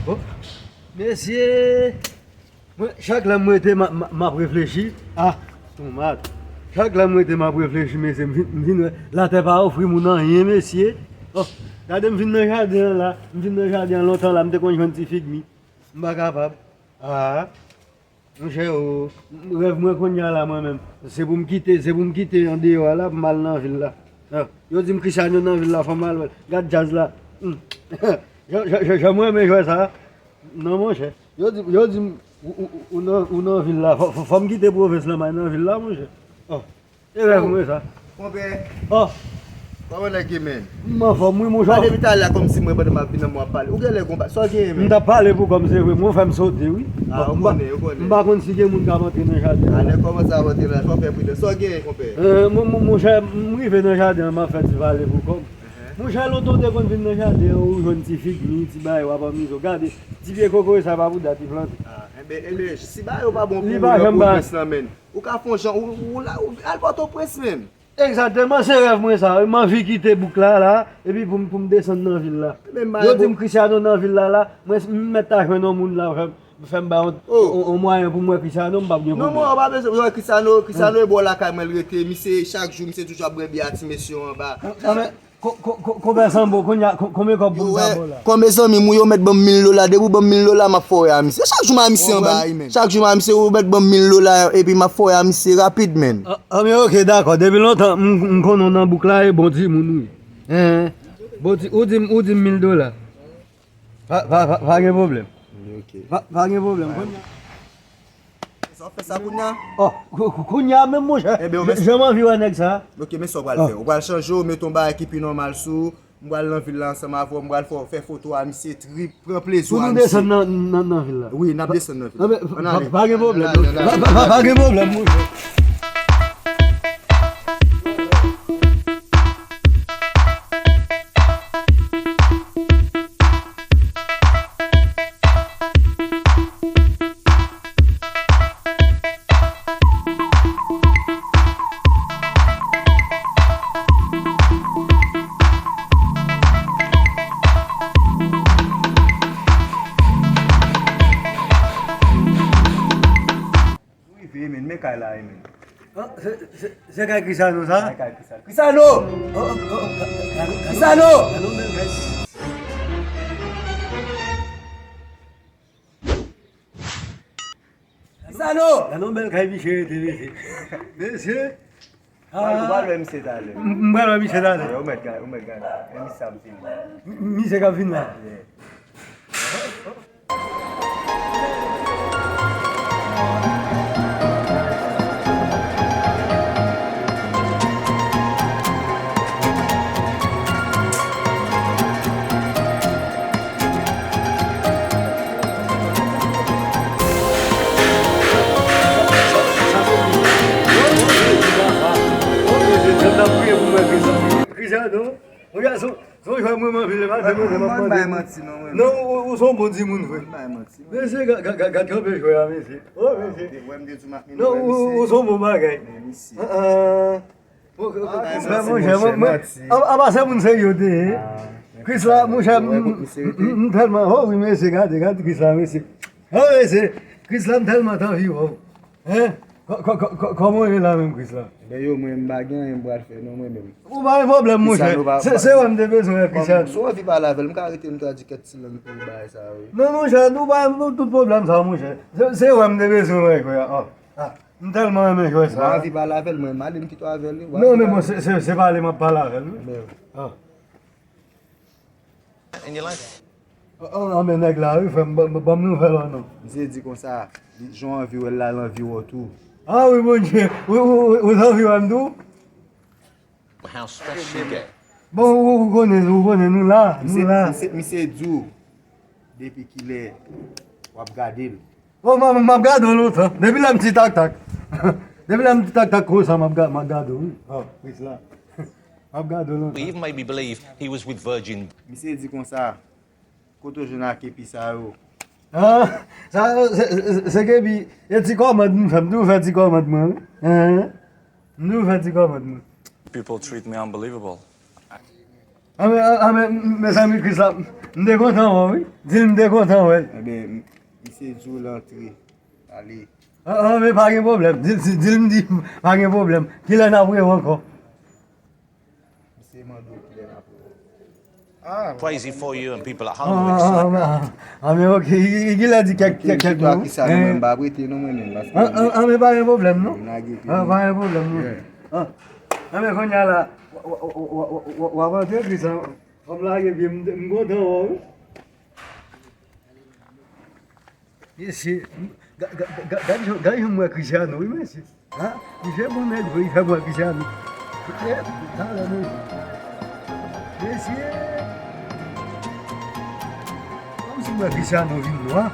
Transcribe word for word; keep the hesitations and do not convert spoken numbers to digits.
Oh, mesye, mwen, chak lè m rete, m a- m a- m ap reflechi. Ah, tonmat. Chak lè m rete, m ap reflechi, mesye, m vin, m vin wè, latè pa ofri moun anyen, mesye. Oh, gade m vin nan jaden an la, m vin nan jaden an lontan la, m te konn jwenn ti fig mi. M pa kapab. Ah. Monchè, o, rèv mwen kounye a la, mwen menm, se pou m kite, se pou m kite andeyò a la, pou m al nan vil la. Ah, yo di m Cristiano nan vil la, fò m al wè l. Gad djaz la. Hmm. Jan, jan, jan, jan mwen renmen jwè sa a. Non, monchè. Yo di, yo di m, ou, ou, ou, ou nan, ou nan vil la. Fò, fò, fò m kite pwovens lan, m al nan vil la, monchè. Oh. E rèv mwen sa. Konpè, Oh, kòman nèg ye, menn? M anfòm, wi, monchè. Pale depi talè a kòmsi mwen pandan m ap vin nan mwen ap pale. Ou genlè gon pa- sa w genyen, menn? M t ap pale pou kòm se vre. Mwen fè m sote, wi. Ah, ou M pa- konnen, ou konnen. M pa konn si gen moun k ap antre nan jaden an. Ah, nèg kòmanse ap antre la, fò w fè pridans. Sa w genyen, konpè? Eh, mon- mon- monchè, m rive nan jaden an, m ap fè ti pale pou kòm. Monchè, lontan w te konn vin nan jaden an, ou jwenn ti fig mi, ti bagay, w ap anmize w. Gade, ti pye kokoye sa pa pou dat li plante. Ah, enben, enben, si bagay yo pa bon pou ou nan pwovens lan, menn, ou ka fè yon jan, ou, ou la, ou al Pòtoprens, menn. Egzakteman, se rèv mwen sa wi. M anvi kite bouk la, la, epi pou m, pou m desann nan vil la. Yo di m Cristiano nan vil la, la, mwen, m mèt ta jwenn yon moun la, fè m, fè m bay yon, yon, yon mwayen pou m wè Cristiano, m p ap gen pwoblèm. Non, mwen, ou pa bezwen wè Cristiano, Cristiano e bò lakay mwen l rete, misye, chak jou, misye toujou ap bwè byè a ti mesye yo anba. Ko- ko- ko- Konbyen sanbo, kounye a, ko- konbyen kòb pou m ta ba w la? Kòm mezanmi m, wi, yo mèt ban m mil dola, depi w ban m mil dola, m ap fè w wè a misye. Chak jou m a misye anba, wi, menn. Chak jou m a misye, yo mèt ban m mil dola, epi m ap fè w wè a misye rapid, menn. Ah, ah, men oke, dakò. Depi lontan, m, m konnen w nan bouk la, e bon timoun, wi. Hein? Bon ti, ou di m, ou di m mil dola. Pa, pa, pa, pa gen pwoblèm. Ok. Pa, pa gen pwoblèm. Kounye a. Sa w fè sa kounye a? Oh, kou- kou- kounye a menm, monchè. Enben, jan m anvi wè nèg sa. Ok, men sa w pral fè. Ou pral chanje, w mete yon bagay ki pi nòmal sou ou. M pral nan vil la ansanm avè w, m pral fè w fè foto a misye trip, pran plezi w a misye. Pou nou desann nan, nan, nan vil la. Wi, n ap desann nan vil la. Ann ale. Pa gen pwoblèm. Pa, pa, pa gen pwoblèm, monchè. Rive, men, men kay la, men. Ah, se, se, se kay Cristiano sa? Kay, kay Cristiano. Cristiano! Oh, oh, oh, oh, Cristiano! Cristiano! Gade yon bèl kay misye rete, mesye. Mesye. Ou pral wè misye talè. M pral wè misye talè. Ou mèt gade, ou mèt gade. Men misye ap vini. Misye k ap vini la. Cristiano, yon gason, se yon jwè mwen, m anvi, li pa di mwen, se m ap mande. Non, ou, ou se yon bon timoun, vre. Mesye, gad, gad, gad, gad kanpe jwè a, mesye. Oh, mesye. Non, ou, ou se yon bon bagay. Ah, ah. Mwen, mwen, apa se moun serye w te ye. Krisla, monchè, m, m, m, m tèlman, oh wi, mesye, gade, gade Krisla, mesye. Oh, mesye, Krisla, m tèlman t anvi wè w. Hein? Kò-, kò-, kò-, kò-, kòman w ye la menm, Krisla? Ben yo, mwen, m pa gen anyen m pral fè, non, mwen menm. Ou pa gen pwoblèm, monchè. Se, se wè m te bezwen wè, Krisla. Si w anvi pale avè l, m ka rete m tradui kèk ti lang pou bagay sa yo, wi. Non, monchè, nou pa gen tout pwoblèm sa, monchè. Se, se wè m te bezwen wè, frè. Oh, ah. M tèlman renmen jwè sa. Ou anvi pale avè l, mwen, m ale m kite w avè l, wi. Non, men bon, se, se, se pale m ap pale avè l, wi. Ah. Ah, ah, men nèg la, wi, frè m, ban, ban, ban m nouvèl an non. Misye di konsa, li, jan w anvi wè l la, l anvi wè w tou. Ah, wi, Bondye, ou, ou, ou, ou t anvi wè m tou? Bon, ou, ou konnen, ou konnen, nou la, nou la. Misye, misye, misye di w, depi kilè w ap gade l? Oh, m, m, m ap gade w lontan. Depi lè m ti taktak. Depi lè m ti taktak konsa, m ap ga-, m ap gade w, wi. Oh, Krisla. M ap gade w lontan. Eve made me believe he was with Virgin. Misye di konsa, kote w jwenn ak epi sa yo? Ah, sa, se, se, se kepi, e ti kòmand m fè, m toujou fè ti kòmand mwen, wi. Hein? M toujou fè ti kòmand mwen. People treat me unbelievable. Anben, anben, mezanmi, Chris la, m te kontan wè w, wi. Di l m te kontan wè l. Ebyen, misye di w l antre. Ale. Anben, pa gen pwoblèm. Di l, di l m di pa gen pwoblèm. Kilè n ap rewè ankò? Misye mande w kilè n ap rewè. Ah, Crazy for you and people at home. Ah, ah, ah, ah, men ok, i, i, i genlè di kèk, kèk, kèk mo, wi. Sa nou menm pa prete nou, mwen menm, paske ah, ah, ah, men pa gen pwoblèm, non. Ah, pa gen pwoblèm, non. Ah, ah, men kounye a la, w, w ap antre, Chris, an, an m lage pye, m, m kontan wè w, wi. Mesye, gad jan, gad jan m wè Cristiano, wi, mesye. Ha? Li fè bon nèg vre, li fè bon Cristiano. Mesye, kòmsi m wè Cristiano vin nwa.